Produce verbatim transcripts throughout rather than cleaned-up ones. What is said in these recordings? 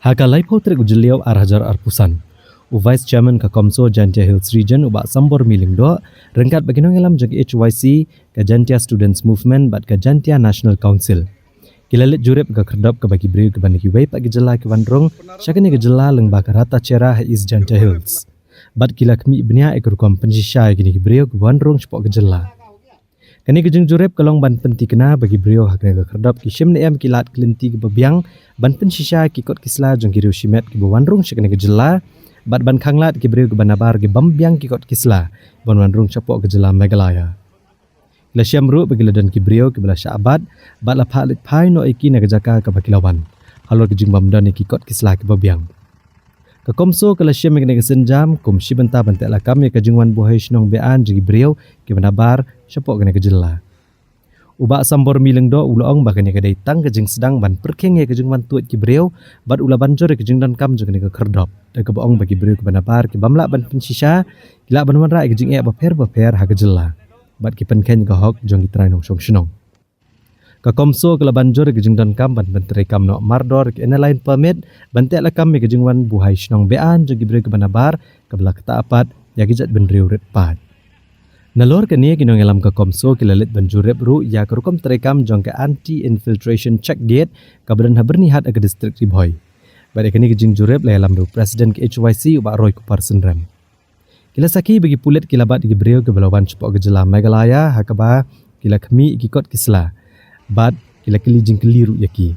Ha ka laiphew tarik u Jylliew ar hajar arphew san, u Vice Chairman ka CoMSO Jaintia Hills Region, u Bah Sambor Myllieng Doh, ryngkat bad ki nongïalam jong ka H Y C, ka Jaintia Students Movement bad ka Jaintia National Council, ki la leit jurip ka khyrdop kaba ki briew kiba na kiwei pat ki jylla ki wan rung sha kane ka jylla lyngba ka Rata Chera ha East Jaintia Hills. Bad ki la khmih bniah ïa ka rukom pynshisha ïa kine ki briew kiba wan rung shapoh ka jylla. Kane ka jingjurip ka long ban pynthikna ba ki briew ha kane ka khyrdop ki shim ne em ki lad ki lynti kiba biang ban pynshisha ïa ki kot ki sla jong ki riew shimet kiba wan rung sha kane ka jylla, bad ban khanglad ïa ki briew kiba nabar ki bym biang ki kot ki sla ban wan rung shapoh ka jylla Meghalaya. Ki la shem ruh ba ki la don ki briew kiba la shah bat bad la phah leit phai noh ïa ki na ka jaka kaba ki la wan, halor ka jingbym don ïa ki kot ki sla kiba biang. Ka CoMSO ka la shim ïa kane ka sienjam kum shi bynta ban teh lakam ïa ka jingwan buhai shnong be-aiñ jong ki briew kiba nabar shapoh kane ka jylla. U Bah Sambor Myllieng Doh u la ong ba kane ka dei tang ka jingsdang ban pyrkhing ïa ka jingwan tuid ki briew, bad u la ban jur ïa ka jingdonkam jong kane ka khyrdop da kaba ong ba ki briew kiba nabar ki bym lah ban pynshisha ki lah ban wanrah ïa ka jingeh bapher bapher ha ka jylla, bad ki pynkheiñ ïa ka hok jong ki trai nongshong shnong. Ka CoMSO ka la ban jur ïa ka jingdonkam ban pyntreikam noh mardor ïa ka Inner Line Permit ban teh lakam ïa ka jingwan buhai shnong be-aiñ jong ki briew kiba nabar kaba la ktah pat ïa ki jaitbynriew rit paid. Nalor kane, ki nongïalam ka CoMSO ki la leit ban jurip ruh ïa ka rukom treikam jong ka Anti Infiltration Check Gate kaba don ha Byrnihat ha ka district Ri Bhoi. Bad ïa kane ka jingjurip la ïalam da u President ka H Y C, u Bah Roy Kupar Synrem. Ki la sakhi ba ki pulit ki la bat ïa ki briew kiba la wan shapoh ka jylla Meghalaya ha kaba ki la khmih ïa ki kot ki sla, bad ki la kylli jingkylli ruh ïa ki.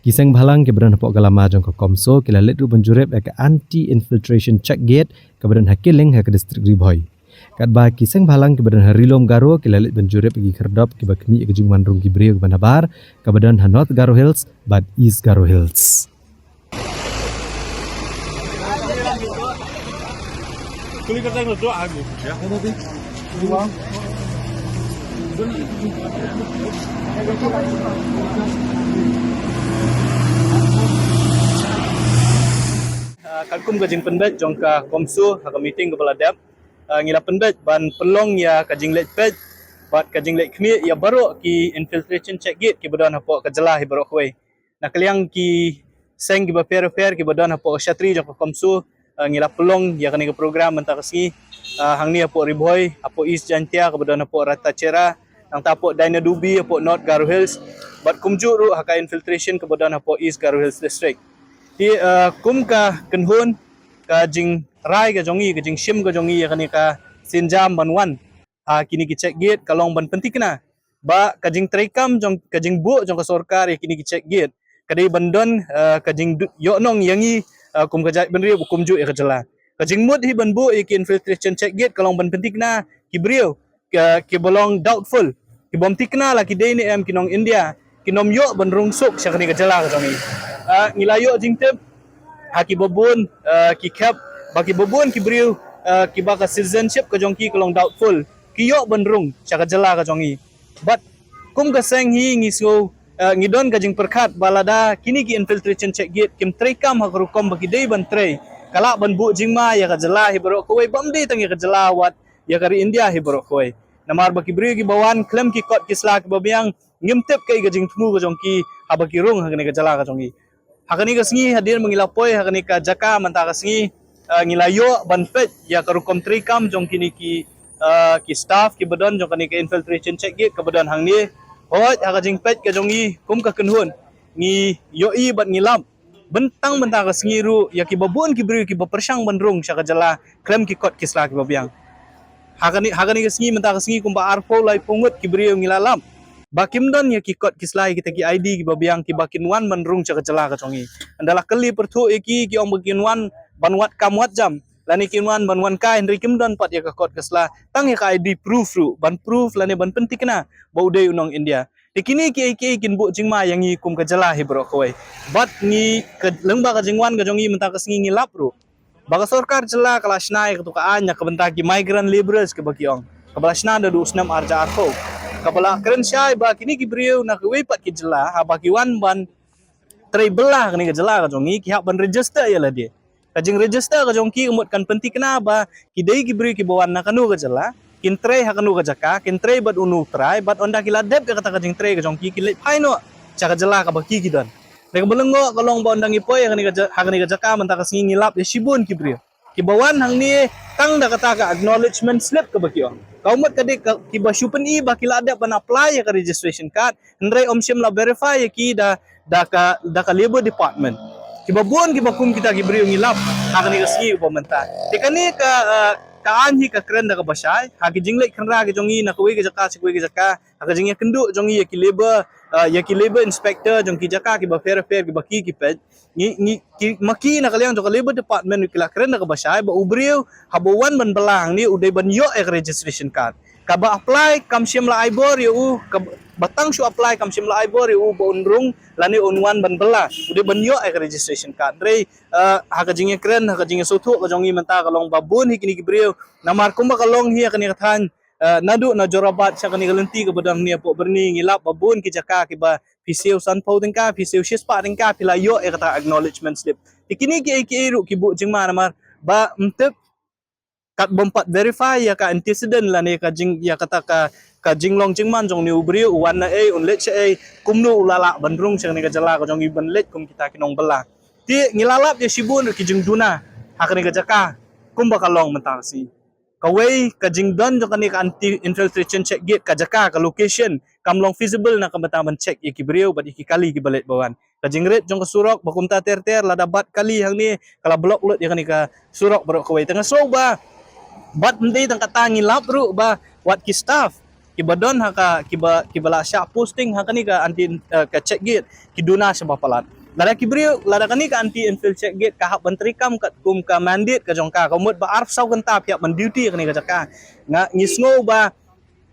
Ki seng bhalang kiba don hapoh ka lama jong ka CoMSO ki la leit ruh ban jurip ïa ka Anti Infiltration Check Gate kaba don ha Killing ha ka district Ri Bhoi. Katba ki seng bhalang kiba don ha Ri Lum Garo ki la leit ban jurip ïa ki khyrdop kiba khmih ïa ka jingwan rung ki briew kiba nabar kaba don ha North Garo Hills bad East Garo Hills. Ah, katkum ka jingpynbeit jong ka CoMSO ha ka meeting kaba la dep, ah, ngi la pynbeit ban pynlong ïa ka jingleit peit bad ka jingleit khmih ïa baroh ki infiltration check gate kiba don hapoh ka jylla hi baroh kawei. Na ka liang ki seng kiba pher pher kiba don hapoh ka shatri jong ka CoMSO, ah, ngi la pynlong ïa kane ka program mynta ka sngi, ah, hangne hapoh Ri Bhoi, hapoh East Jaintia kaba don hapoh Rata Chera, nangta hapoh Dainadubi hapoh North Garo Hills, bad kumjuh ruh ha ka infiltration kaba don hapoh East Garo Hills District. Te, ah, kum ka kynhun, ka jingrai ka jong ngi, ka jingshim ka jong ngi ïa kane ka sienjam ban wan ha kine ki check gate ka long ban pynthikna ba ka jingtreikam jong, ka jingbuh jong ka sorkar ïa kine ki check gate ka dei ban don, eh, ka jingdu-, ïohnong ïa ngi, eh, kum ka jaitbynriew bad kumjuh ïa ka jylla. Ka jingmut hi ban buh ïa ki infiltration check gate ka long ban pynthikna ki briew ka, kiba long doubtful, ki bym thikna la ki dei ne em ki nong India, kin ym ïoh ban rung suk sha kane ka jylla ka jong ngi. Ah, ngi la ïoh jingtip ha kiba bun, ah, ki khep ba kiba bun ki briew, ah, kiba ka citizenship ka jong ki ka long doubtful, ki ïoh ban rung sha ka jylla ka jong ngi. Bad kum ka seng hi ngi sngew, ah, ngi don ka jingpyrkhat ba lada kine ki infiltration check gate kim treikam ha ka rukom ba ki dei ban trei, ka lah ban buh jingma ïa ka jylla hi baroh kawei, bym dei tang ïa ka jylla wat ïa ka ri India hi baroh kawei. Namar ba ki briew kiba wan khlem ki kot ki sla kiba biang, ngim tip kaei ka jingthmu ka jong ki haba ki rung ha kane ka jylla ka jong ngi. Ha kane ka sngi hadien ba ngi la poi ha kane ka jaka mynta ka sngi, eh, ngi la ïoh ban peit ïa ka rukom treikam jong kine ki, eh, ki staff kiba don jong kane ka infiltration check gate kaba don hangne. Hooid, ha ka jingpeit ka jong ngi kum ka kynhun, ngi ïohi bad ngi lap bun tang mynta ka sngi ruh ïa kiba bun ki briew kiba pyrshang ban rung sha ka jylla khlem ki kot ki sla kiba biang. Ha kane, ha kane ka sngi, mynta ka sngi kumba arphew laiphew ngut ki briew ngi la lap ba kim don ïa ki kot ki sla, ïa kita ki I D kiba biang kiba kin wan ban rung sha ka jylla ka jong ngi. Ynda la kylli pyrthuh ïa ki, ki ong ba kin wan ban wad kam wad jam lane kin wan ban wan kai, hynrei kim don pat ïa ka kot ka sla, tang ïa ka I D proof ruh ban proof lane ban pynthikna ba u dei u nong India. Te kine kiei kiei kin buh jingma ïa ngi kum ka jylla hi baroh kawei. Bad ngi ka, lyngba ka jingwan ka jong ngi mynta ka sngi ngi lap ruh ba ka sorkar jylla ka la shna ïa kato ka aiñ na ka bynta ki migrant labourers kaba ki ong, kaba la shna naduh u snem ar hajar arphew, kaba la kren shai ba kine ki briew na kiwei pat ki jylla haba ki wan ban trei bylla ha kane ka jylla ka jong ngi, ki hap ban register ïa lade. Ka jingregister ka jong ki ka mut kan pynthikna ba ki dei ki briew kiba wan na kano ka jylla, kin trei ha kano ka jaka, kin trei bad uno u trai, bad ynda ki la dep ïa kata ka jingtrei ka jong ki, kin leit phai noh sha ka jylla kaba ki, ki don. Dei kaba lyngngoh ka long ba ynda ngi poi ha kane ka ja-, ha kane ka jaka mynta ka sngi ngi lap ïa shibun ki briew kiba wan hangne tang da kata ka acknowledgement slip kaba ki ong. Ka mut ka dei ka, kiba shu pyni ba ki la dep ban apply ïa ka registration card, hynrei ym shym la verify ïa ki da, da ka, da ka Labour Department. Kiba bun kiba kum kita ki briew ngi lap ha kane ka sngi ba mynta. Te kane ka, eh, ka aiñ hi ka kren da kaba shai ha ki jingleit khynra ki jong ngi na kawei ka jaka sha kawei ka jaka, ha ka jingïakynduh jong ngi ïa ki labour, eh, ïa ki labour inspector jong ki jaka kiba pher pher kiba ki ki peit. Ngi, ngi, ki, ma ki na ka liang jong ka Labour Department ki la kren da kaba shai ba u briew haba wan ban bylla hangne u dei ban ïoh ïa ka registration card. Kaba apply kam shym la ai bor ïa u, kaba tang shu apply kam shym la ai bor ïa u ba un rung lane un wan ban bylla. U dei ban ïoh ïa ka registration card. Hynrei, eh, ha ka jingïakren, ha ka jingïasngewthuh ka jong ngi mynta ka long ba bun hi kine ki briew. Namar kumba ka long hi ha kane ka thaiñ, eh, naduh na Jorabat sha kane ka lynti kaba don hangne hapoh Byrni ngi lap ba bun ki jaka kiba phi siew sanphew tyngka, phi siew shispah tyngka phi la ïoh ïa kata acknowledgement slip. Te kine kiei kiei ruh ki buh jingma namar ba ym tip kat bym pat verify ïa ka antecedent lane ka jing, ïa kata ka, ka jinglong jingman jong une u briew, u wan na ei, un leit sha ei, kumno u la lah ban rung sha kane ka jylla ka jong ngi ban leit kum kita ki nongbylla. Te ngi la lap ïa shibun ruh ki jingduna ha kane ka jaka kumba ka long mynta ka sngi. Kawei ka jingdon jong kane ka anti infiltration check gate, ka jaka, ka location kam long feasible na ka bynta ban check ïa ki briew bad ïa ki kali kiba leit ba wan. Ka jingrit jong ka surok ba kumta ter ter, lada bat kali hangne ka la block lut ïa kane ka surok baroh kawei. Te nga sngew ba bad ym dei tang kata, ngi lap ruh ba wat ki staff kiba don ha ka, kiba, kiba la shah posting ha kane ka anti, eh, ka check gate ki duna shaba palat. Lada ki briew, lada kane ka anti infill check gate ka hap ban treikam katkum ka mandate ka jong ka, ka mut ba arphew saw kynta phi hap ban duty ha kane ka jaka. Nga, ngi sngew ba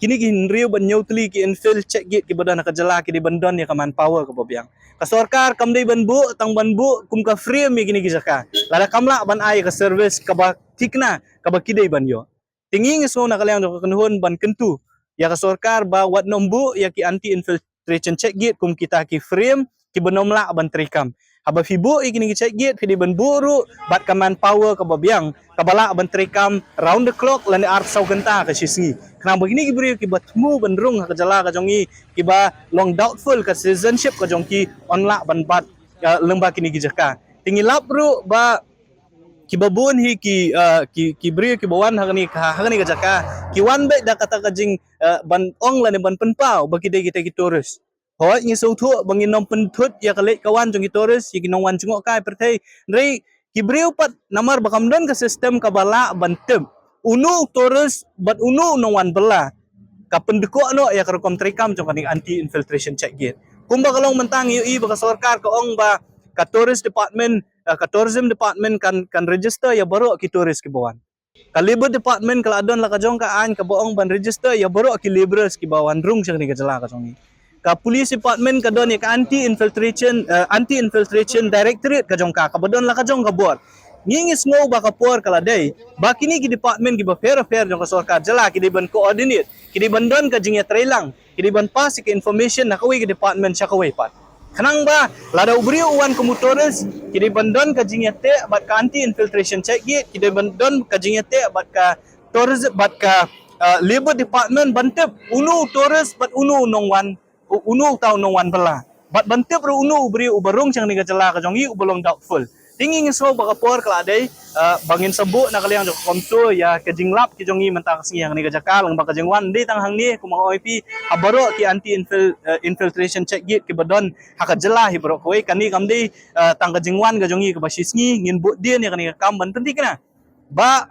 kine ki hynriew ban hynñiew tylli ki infill check gate kiba don ha ka jylla ki dei ban don ïa ka manpower kaba biang. Ka sorkar kam dei ban buh tang ban buh kum ka frame ïa kine ki jaka. Lada kam lah ban ai ka service kaba thikna kaba ki dei ban ïoh. Te ngi, ngi sngew na ka liang jong ka kynhun ban kyntu ïa ka sorkar ba wat nym buh ïa ki anti infiltration check gate kum kita ki frame kiba nym lah ban treikam. Haba phi buh ïa kine ki check gate phi dei ban buh ruh bad ka manpower kaba biang kaba lah ban treikam round the clock lane arphew saw kynta ka shi sngi. Khnang ba kine ki briew kiba thmu ban rung ha ka jylla ka jong ngi, kiba long doubtful ka citizenship ka jong ki, yn lah ban bat, eh, lyngba kine ki jaka. Te ngi lap ruh ba kiba bun hi ki, eh, ki, ki briew kiba wan ha kane ka, ha kane ka jaka ki wan beit da kata ka jing, eh, ban ong lane ban pynpaw ba ki dei kita ki tourist. Hooid, ngi sngewthuh ba ngin nym pynthut ïa ka leit ka wan jong ki tourist, ïa ki nongwan jngohkai pyrthei. Hynrei ki briew pat namar ba kam don ka system kaba lah ban tip uno u tourist bad uno u nongwan bylla, ka pyndkoh noh ïa ka rukom treikam jong kane anti infiltration check gate. Kumba ka long mynta ngi ïohi ba ka sorkar ka ong ba ka tourist department, eh, ka tourism department kan, kan register ïa baroh ki tourist kiba wan. Ka Labour Department ka la don la ka jong ka aiñ kaba ong ban register ïa baroh ki labourers kiba wan rung sha kane ka jylla ka jong ngi. Ka Police Department ka don ïa ka anti infiltration, eh, anti infiltration directorate ka jong ka, kaba don la ka jong ka bor. Ngi, ngi sngew ba ka por ka la dei ba kine ki department kiba pher pher jong ka sorkar jylla ki dei ban coordinate, ki dei ban don ka jingïatreilang, ki dei ban pass ïa ka information na kawei ka department sha kawei pat. Khnang ba lada u briew u wan kum u tourist, ki dei ban don ka jingïateh bad ka anti infiltration check gate, ki dei ban don ka jingïateh bad ka tourism, bad ka, uh, Labour Department ban tip uno u tourist bad uno u nongwan, u-, uno uta u nongwan bylla. Bad ban tip ruh uno u briew uba rung sha kane ka jylla ka jong ngi uba long doubtful. Te ngi, ngi sngew ba ka por ka la dei, eh, ba ngin sa buh na ka liang jong ka CoMSO ïa ka jinglap ki jong ngi mynta ka sngi ha kane ka jaka, lyngba ka jingwan, ym dei tang hangne, kumba nga ong ïa phi, ha baroh ki anti infil-, eh, infiltration check gate kiba don ha ka jylla hi baroh kawei. Kane kam dei, eh, tang ka jingwan ka jong ngi kaba shi sngi, ngin buh dien ïa kane ka kam ban pynthikna ba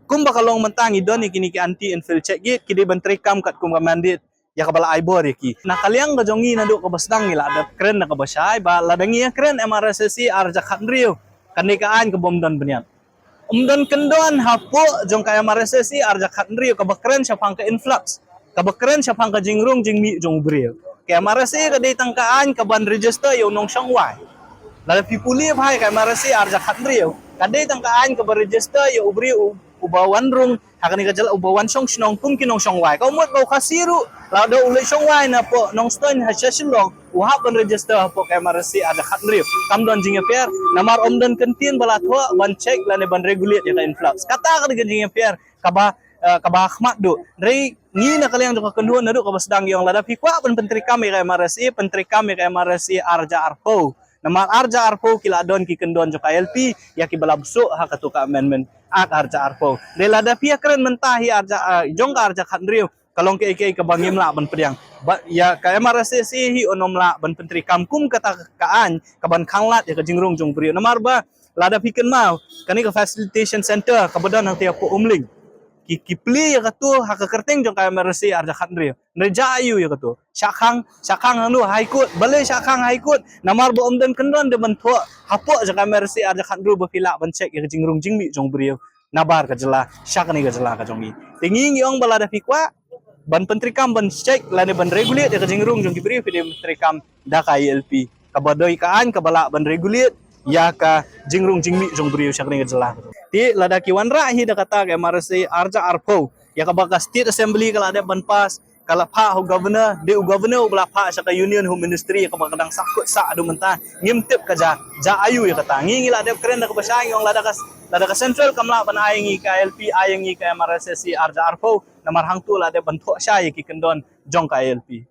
kumba ka long mynta ngi don ïa kine ki anti infill check gate, ki dei ban treikam katkum ka mandate ïa kaba la ai bor ïa ki. Na ka liang ka jong ngi naduh kaba sdang ngi la dep kren na kaba shai ba lada ngi ïa kren MRSSA ar hajar khathynriew, kane ka aiñ ka bym don bniat. Ym don kyndon hapoh jong ka MRSSA ar hajar khathynriew kaba kren shaphang ka influx, kaba kren shaphang ka jingrung jingmih jong u briew. Ka MRSSA ka dei tang ka aiñ kaban register ïa u nongshong wai. Lada phi pule bha ïa ka MRSSA ar hajar khathynriew, ka dei tang ka aiñ kaba register ïa u briew u, uba wan rung ha kane ka jylla, uba wan shong shnong kum ki nongshong wai. Ka mut ba u Khasi ruh lada u leit shong wai napoh Nongstoiñ ha sha Shillong, u hap ban register hapoh ka MRSSA ar hajar khathynriew. Kam don jingïapher, namar ym don kyntien ba la thoh ban check lane ban regulate ïa ka influx. Kata ka dei ka jingïapher kaba, eh, kaba khmat duh. Hynrei ngi na ka liang jong ka kynhun naduh kaba sdang ngi ong lada phi kwah ban pyntreikam ïa ka MRSSA, pyntreikam ïa ka MRSSA ar hajar arphew. Namar arja arphew ki la don ki kyndon jong ka I L P ïa ki ba la bsuh ha katu ka amendment Act arja arphew. Dei lada phi ïa kren mynta hi arja, ah, jong ka arja khathynriew, ka long kaei kaei kaba ngim lah ban pdiang. Ba ïa ka M R S S A hi un ym lah ban pyntreikam kum kata ka aiñ kaban khanglad ïa ka jingrung jong u briew. Namar ba lada phi kynmaw, kane ka facilitation center kaba don hangtei hapoh Umling, ki, ki plie ïa katu ha ka kyrteng jong ka M R S A arja khathynriew. Hynrei jia aiu ïa katu? Shah khang, shah khang hangno? High Court. Balei shah khang High Court? Namar ba ym don kyndon de ban thoh hapoh jong ka M R S A arja khathynriew ba phi lah ban check ïa ka jingrung jingmih jong u briew nabar ka jylla sha kane ka jylla ka jong ngi. Te ngi ngi ong ba lada phi kwah ban pyntreikam, ban check lane ban regulate ïa ka jingrung jong ki briew, phi dei ban pyntreikam da ka I L P, kaba dei ka aiñ kaba lah ban regulate ïa ka jingrung jingmih jong u briew sha kane ka jylla. Te lada ki wanrah hi da kata ka M R S A arja arphew, ïa kaba ka State Assembly ka la dep ban pass, ka la phah ha u Governor, dei u Governor uba la phah sha ka Union Home Ministry, ïa kaba ka dang sahkut sah haduh mynta, ngim tip ka jia, jia aiu ïa kata. Ngi ngi la dep kren da kaba shai, ngi ong lada ka, lada ka Central kam lah ban ai ngi ka I L P, ai ngi ka M R S S A arja arphew, namar hangtu la dep ban thoh shai ïa ki kyndon jong ka I L P.